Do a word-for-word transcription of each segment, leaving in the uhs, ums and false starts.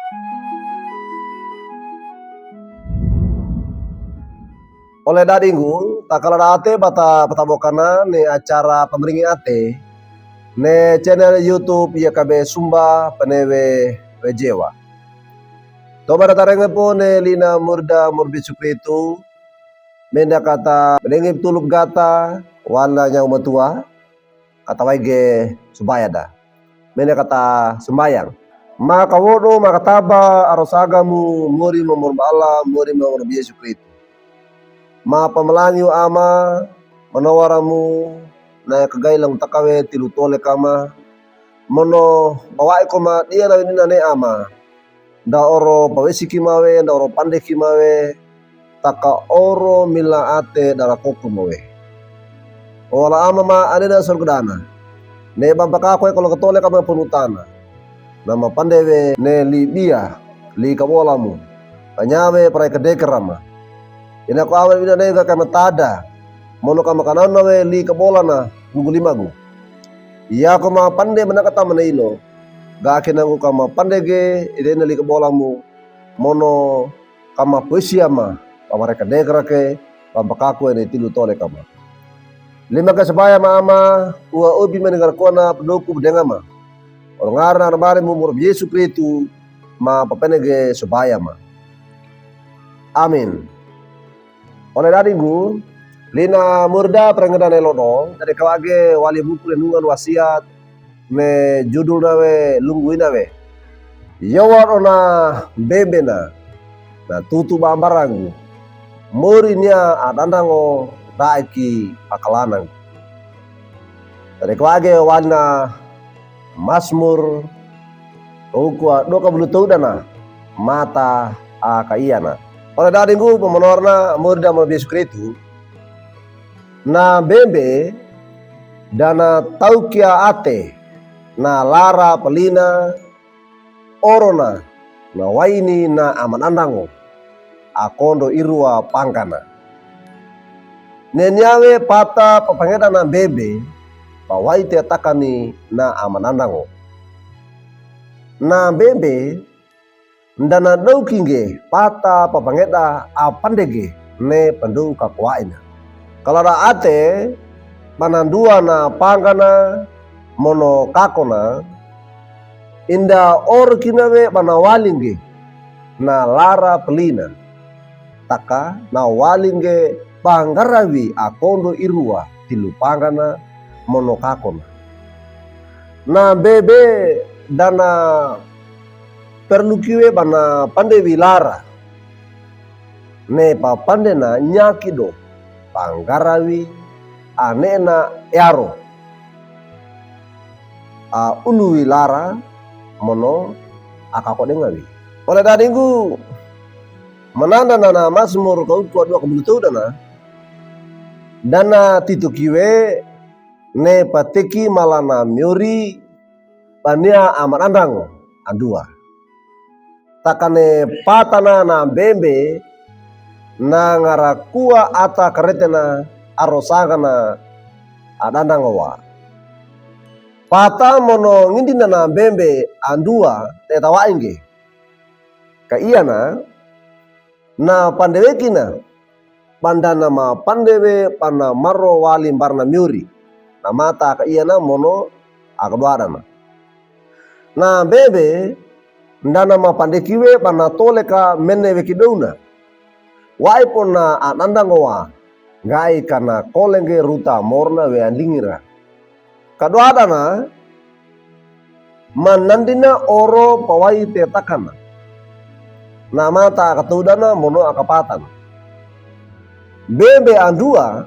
Ole dadinggu, takala da ate bata patabokanna ne acara pameringi ate ne channel YouTube Y K B Sumba Penewe Wejewa. Toba da tarenge po ne lina murda murbi Yesu Kristu, menda kata menengi tulub gata wala nyau matua, kata waige subayada. Mene kata sembayang. Ma kawodo, ma kataba, arosaga mu, mori ma murba Allah, mori ma murba Yesu Kristu. Ma pamalangiw Ama, manowara mu, na kagaylong takawe tilu tole kama. Mono bawa'i ko ma diya na wenina ne Ama. Nda oro pawesi ki mawe, nda oro pande ki mawe, taka oro mila ate dara koko mawe. Owala Ama ma anena sorgedana. Ne bambaka ko e kolo katole kama ponutana. Na ma pande we ne li biya, li kabola mu. Kanyawe parai kedeke rama. Ina ko awe ina ne ga kama tada. Mono kama kanana we li kabola na gugu lima gu. Iya ko ma pande manakata mana ilo. Ga kina gu kama pande ge, ide na li kabola mu. Mono kama puisi Ama, pamare kedeke rake, pambakaku ene tilu tole kama. Lima ke sebaya ma Ama, ua ubi mani ngara kuana pedoku bedenga ma. Oro ngara na mare mu murba Yesu Kristu, ma papene ge sebaya ma. Amin. Ole dadinggu, lina murda perengedane lodo, dade kawage wali buku renungan wasiat, me judul nawe lungguina we. Yowa ona bembe na, na tutu bambarangu. Mori nia adandango daiki pakalanangu. Dade kawage walina Masmur, uku a doka bulu tawdana, mata a kaiyana. Ole dadinggu pamanorna murda murba Yesu Kristu. Na bembe, dana tawkia ate, na lara pelina, orona, na waini na amanandango, akondo irua pangkana. Ne niawe pata papangeda na bembe, pawaite takani na amanandango. Na bembe, ndana dawkinge pata papangeda apandege ne pandow kakowaina. Kalada ate, panandua na pangkana mono kakona, inda orkina we pana walinge na lara pelina. Taka na walinge panggarawi akondo irua tilu pangkana mono kakona. Na bembe dana perlukiwe pana pandewi lara. Ne papandena nyakido, panggarawi, anena earo. A uluwi lara, mono akako dengawi. Ole dadinggu, mananda nana Masmur kauku a doka bulu tawdana, dana titokiwe, ne pateki malana miori, pania amanandango, andua. Takane patana na bembe, na ngara kua ata karetena arosangana adandangowa. Pata mono ngindina na bembe andua tetawainge. Kaiyana, na pandewekina, pandana ma pandewe pana maro wali mbarna miori. Na mata kaiyana mono akadoadana. Na bembe, ndana ma pandekiwe pana tole ka mene wekidowna. Waipona adandangowa, gai kana kolenge ruta morna we andingira. Kadoadana, manandina oro pawaite takana. Na mata akatawdana mono akapatana. Bembe andua,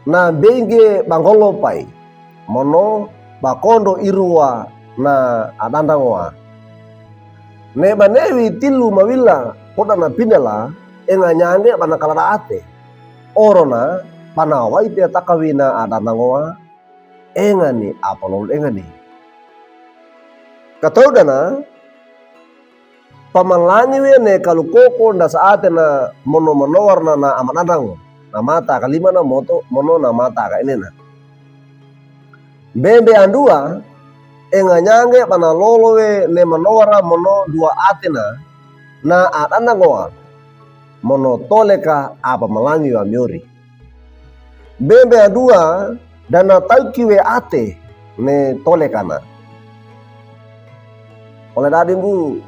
na benge bangolopai, mono bakondo irua na adandangowa. Ne banewi tilu mawila, kodana pinala, enga nyange pana kalada ate. Orona, pana waite takawina adandangowa, engani apolol engani. Katawdana, pamalangiwe ne kalukoko nda saatena mono manowarna na amanandango. Na mata kalimana moto, mono na mata kaenena. Bembe andua, Enganyangge ba na lolowe ne manowaram mono duwa ate na, na adandangowa mono toleka apamalangio amiyori. Bembe anduwa da na tawkiwe ate ne tolekana. Ole dadi mbu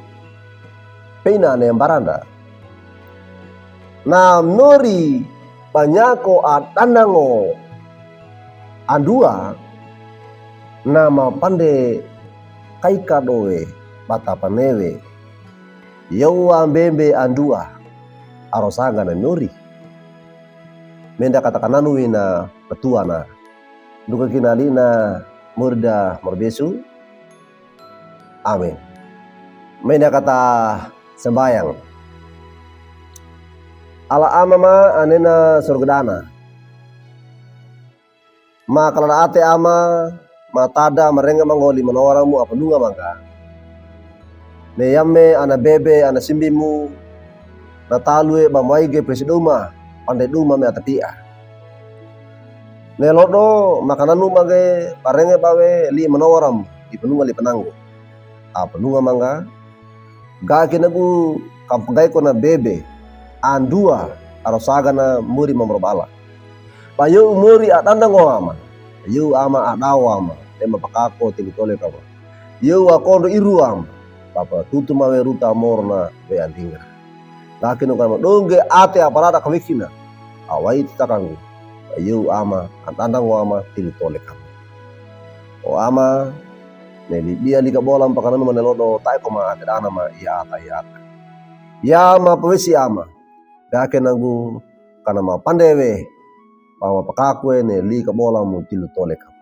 peina ne mbaranda. Na mori banyako adandango anduwa na mapande kaikadowe bata panewe. Yowa mbembe anduwa arosanga na mori. Menda kata kananu wi na petuana. Duka kina lina murda morbesu. Amin. Mena kata sembayang. Ala Ama ma anena sorgedana. Ma kalada ate Ama, ma tada marenge mango li manowaramu apanunga mangga. Ne yame ana bebe ana simbimu, na talue ba mwaige presi duma, pande duma me atapia. Ne lodo makananu mage barenge bawe li manowaram li panunga li pananggo. Apanunga mangga. Gaki nagu kampegaiko na bebe anduwa arosagana mori mamrobala. Ba yo mori adandango Ama. Yo Ama adawo Ama. Ema pakako tili tole kama. Yo akondo iru Ama. Papa tutu mawe ruta morna we andinga. Gaki no kama dongge ate aparada kawekina. Awai titakangu. Ba yo Ama adandango Ama tili tole kama. O Ama, ne libia lika bolam pakananu mane lodo taiko ma ate dana ma iyata iyata. Ya ma pawesi Ama. Gaki nagu kana ma pandewe. Ba ma pakakwe ne lika bolam mu tili tole kama.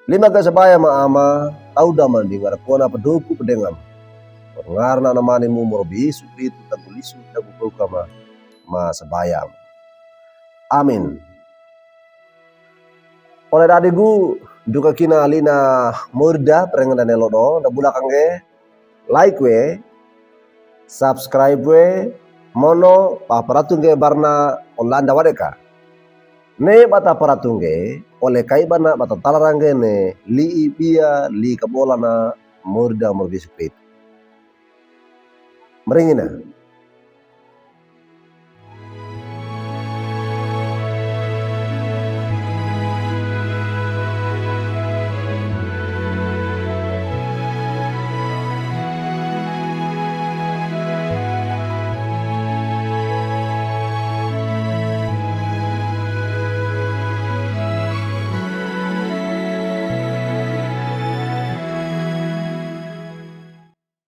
Lima ga sabaya ma Ama, tawda mandi ngara kona padoku padengam. Ngarna na mani mu morobi Yesu Kristu tagu lisu tagu kama ma sabaya. Amin. Ole dadi gu duka kina lina murda perengenda ne lodo da bula kangge like we, subscribe we, mono paparatungge barna olanda wadeka. Ne bata paratungge ole kai bana bata talarangge ne li ibia li kabolana murda murbi Yesu Kristu. Meringina.